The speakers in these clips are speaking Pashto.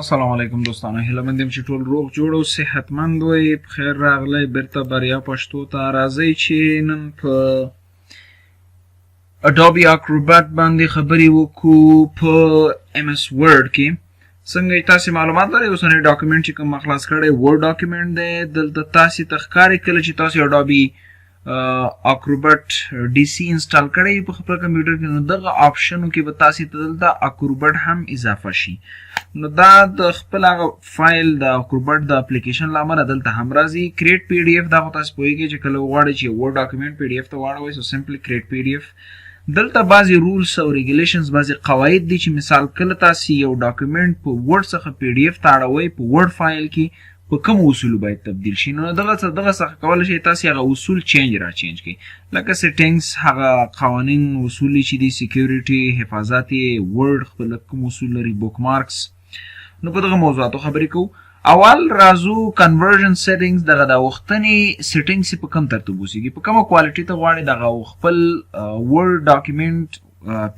السلام علیکم دوستانو، هیله مند یم چې ټول روغ جوړ او صحتمند وئ. په خیر راغلی بیرته بریا پښتو ته. راځئ چې نن په Adobe Acrobat باندې خبرې وکړو په MS Word کې. څنګه چې تاسې معلومات لرئ، اوسنی document چې کوم ما خلاص کړی Word document دی. دلته تاسې ته ښکاري کله چې تاسې Adobe Acrobat DC install کړی په خپل کمپیوټر کې، نو دغه آپشنو کې به تاسې ته دلته Acrobat هم اضافه شي. نو دا د خپل هغه فایل د Acrobat د اپلیکیشن له امله دلته هم راځي. Create PDF، دا خو تاسو پوهیږئ چې کله وغواړئ چې Word document PDF ته واړوئ، so simply create PDF. دلته بعضی rules او regulations، بعضی قواعد دي چې مثال کله تاسو یو document په Word څخه PDF ته اړوئ، په Word فایل کې په کوم اصول باید تبدیل شي. نو دغه څخه کولای شئ تاسو هغه اصول change را change کړئ، لکه settings، هغه قوانین اصول چې دي، security، حفاظت، Word خپل کوم اصول لري، bookmarks. نو په دغه موضوعاتو خبرې کوو. اول راځو conversion settings. دغه د اوښتنې settings په کوم ترتیب اوسېږي، په کومه quality ته غواړي دغه خپل Word document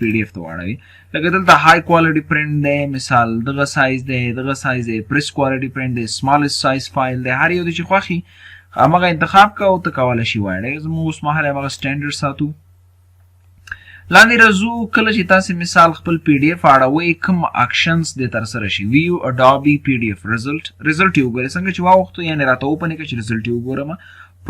PDF ته واړوي. لکه دلته high quality print دی، مثال دغه سایز دی، دغه سایز دی، press quality print دی، smallest size file دی. هر یو دی چې خوښي همغه انتخاب کا او ته کولی شي واړوي. زموږ اوس مهال همغه standard ساتو. لاندې راځو. کله چې تاسو مثال خپل PDF اړوئ، کوم actions د تر سره شي؟ View Adobe PDF result، result یې وګورئ. څنګه چې واوښتو، یعنی راته open کړه چې result یې وګورم.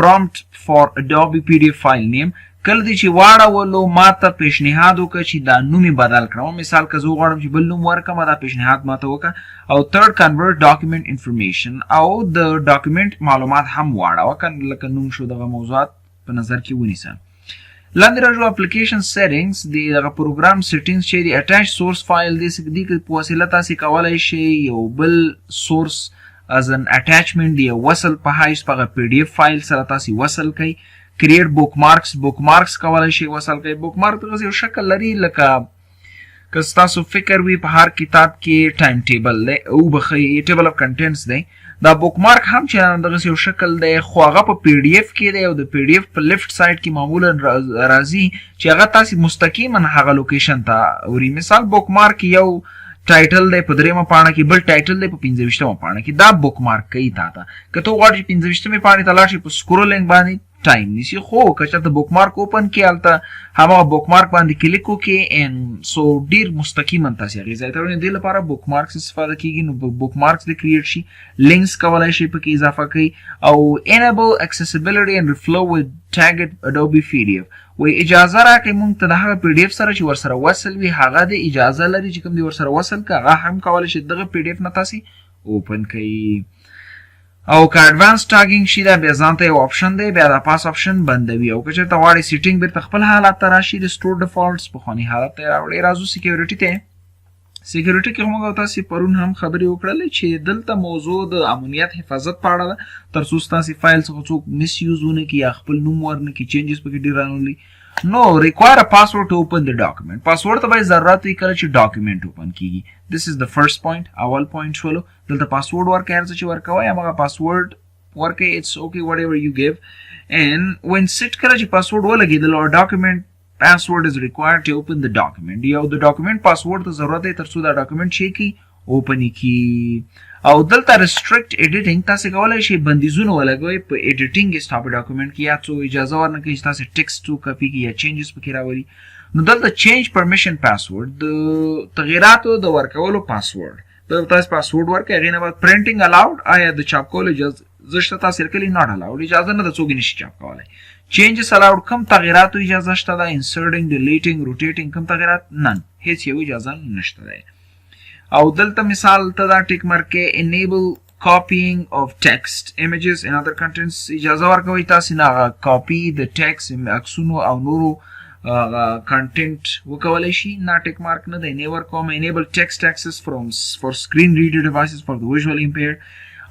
Prompt for Adobe PDF file name، کله دې چې واړولو ماته پیشنهاد وکړه چې دا نوم یې بدل کړم. مثال که زه وغواړم چې بل نوم ورکړم، دا پیشنهاد ماته وکړه. او third، convert document information، او د document معلومات هم واړوه، لکه نوم شو، دغه موضوعات په نظر کې ونیسه. لاندې راځو application settings، د دغه پروګرام settings چې دی، attach source file دی، دې په وسیله تاسو کولای شئ یو بل source as an attachment دی وصل په حیث په PDF فایل سره تاسو وصل کړئ. Create bookmarks، bookmarks کولای شئ وصل کړئ. Bookmark دغه یو شکل لري لکه که ستاسو فکر وي په هر کتاب کې time table دی او بخی table of contents دی، دا bookmark هم چې دغه یو شکل دی، خو هغه په PDF کې دی او د PDF په left side کې معمولا راځي چې هغه تاسو مستقیما هغه location ته وړي. مثال bookmark یو title دی په دریمه پاڼه کې، بل title دی په 25مه پاڼه کې. دا bookmark کوي تا ته. که ته غواړې چې 25مې پاڼې ته لاړ شې، په scrolling باندې time نیسي، خو که چېرته bookmark open کې، هلته هماغه bookmark باندې کلیک وکړې and so ډیر مستقیما تاسې هغې ځای ته وړي. دې لپاره bookmarks استفاده کیږي. نو bookmarks دې create شي، links کولای شي پکې اضافه کړئ. او enable accessibility and reflow with tagged Adobe PDF، وی اجازه راکړئ مونږ ته د هغه PDF سره چې ورسره وصل وي، هغه د اجازه لري چې کوم دی ورسره وصل که هغه هم کولای شي دغه PDF نه تاسې open کړئ. او که advance tagging شي، دا بیا ځان ته یو option دی، بیا دا پاس option بندوي. او که چېرته غواړئ setting بیرته خپل حالت ته راشي، restore defaults، پخواني حالت ته راوړي. راځو security ته. Security کې موږ تاسو پرون هم خبرې وکړلې چې دلته موضوع د امنیت حفاظت په اړه ده، تر څو ستاسو فایل څخه څوک misuse ونه کړي یا خپل نوم ورنه کړي، changes پکې ډېر رانولي. نو require a password to open the document، password ته باید ضرورت وي کله چې document open کیږي. This is the first point. اول point شولو. دلته پاسورډ ورکړئ، هر څه چې ورکوئ همغه پاسورډ ورکړئ. It's okay, whatever you give. And when set، کله چې پاسورډ ولګېدل او document password is required to open the document، یو د document password ته ضرورت دی ترڅو دا document چې کی open کی. او دلته restrict editing، تاسو کولای شئ بندیزونه ولګوئ په editing ستا په document کې، یا څو اجازه ورنه کړئ چې تاسو text to copy کی یا changes پکې راولي. نو دلته change permission password، د تغیراتو د ورکولو پاسورډ، دلته تاسو پاسورډ ورکړئ. هغې نه بعد printing allowed، آیا د چاپ کولو اجازه شته؟ تاسو لیکلي not allowed، اجازه نه ده، څوک نشي چاپ کولی. Changes allowed، کوم تغیراتو اجازه شته ده؟ Inserting، deleting، rotating، کوم تغیرات؟ None، هیڅ یو اجازه نشته ده. او دلته مثال ته دا tick mark کې enable copying of text، images and other contents، اجازه ورکوي تاسو نه هغه کاپي د text، عکسونو او نورو content وکولای شي؟ نه، tick mark نه دی، نه ورکوم. Enable text access from for screen reader devices for the visually impaired،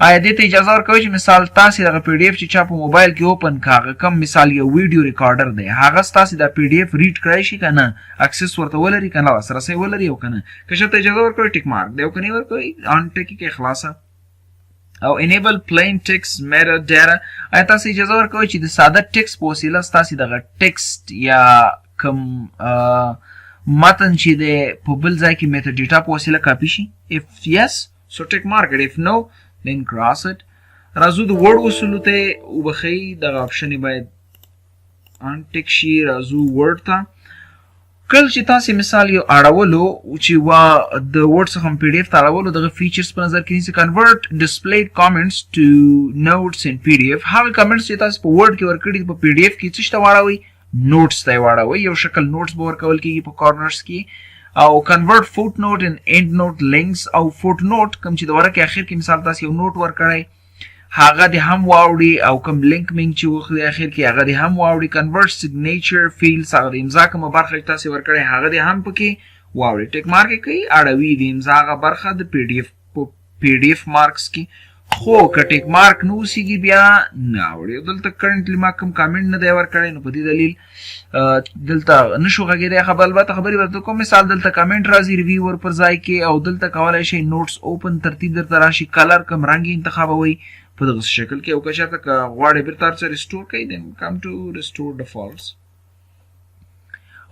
آیا دې ته اجازه ورکوي چې مثال تاسو دغه PDF چې چا په موبایل کې open کاغه کم مثال یو video recorder دی، هغه تاسو دا PDF read کړای شي که نه، access ورته ولري که نه، لاسرسی ولري او که نه؟ که چېرته اجازه ورکوي، tick mark دی، او که نه ورکوي، untick کې خلاصه. او enable plain text meta data، آیا تاسو اجازه ورکوي چې د ساده text په وسیله تاسو دغه text یا کوم متن چې دی په بل ځای کې meta data په وسیله کاپي شي؟ If yes، So tick mark it. If no, then cross it. راځو د Word اصولو ته، وبخښئ، دغه option باید untick شي. راځو Word ته. کله چې تاسو مثال یو اړولو چې وا د Word څخه PDF ته اړولو، دغه features په نظر کې نیسي: convert displayed comments to notes in PDF. هغه comments چې تاسو په Word کې ورکړي، په PDF کې څه ته واړوي؟ Notes ته واړوي. یو شکل notes به ورکول کیږي په corners کې. او convert footnote and endnote links، او footnote کوم چې د ورقې اخر کې مثال تاسو یو note ورکړی، هغه د هم واوړي، او کوم لینک مینګ چې وخلي اخر کې، هغه د هم واوړي. Convert signature fields، هغه د امضا کومه برخه چې تاسو ورکړی، هغه د هم پکې واوړي. Tick mark کوي، اړوي د امضا هغه برخه د PDF په PDF marks کې. خو که tick mark نه اوسېږي، بیا نه اوړي. دلته currently ما کوم کامنټ نه دی ورکړی، نو په دې دلیل دلته نشو غږېدی. خبر البته خبرې ورته کوم. مثال دلته کامنټ راځي reviewer پر ځای کې، او دلته کولای شئ notes open ترتیب درته راشي، color کوم رنګ انتخابوي په دغه شکل کې. او که چېرته که غواړئ بیرته هر څه restore کړئ، then come to restore defaults.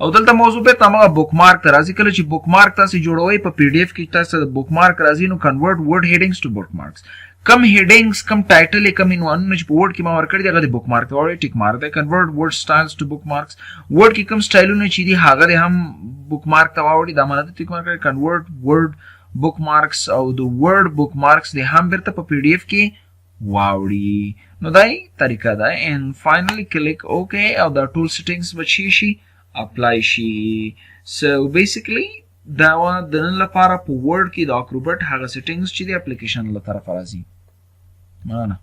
او دلته موضوع بیرته هماغه bookmark ته راځي. کله چې bookmark تاسو جوړوئ په PDF کې، تاسو د bookmark راځي، نو convert Word headings to bookmarks. کم headings، کم title، کم عنوانونه چې په Word کې ما ورکړي دي، هغه د bookmark ته واړوي، tick mark دی. Convert Word styles to bookmarks، Word کې کم سټایلونه چې دي، هغه د هم bookmark ته واوړي. دا معنی ده tick mark. Convert Word bookmarks، او د Word bookmarks د هم بیرته په PDF کې واوړي. نو دا طریقه ده. And finally click OK، او دا ټول settings به چی شي؟ Apply شي. So basically دا وه د نن لپاره په Word کې د Acrobat هغه settings چې د اپلیکیشن له طرفه راځي. مننه.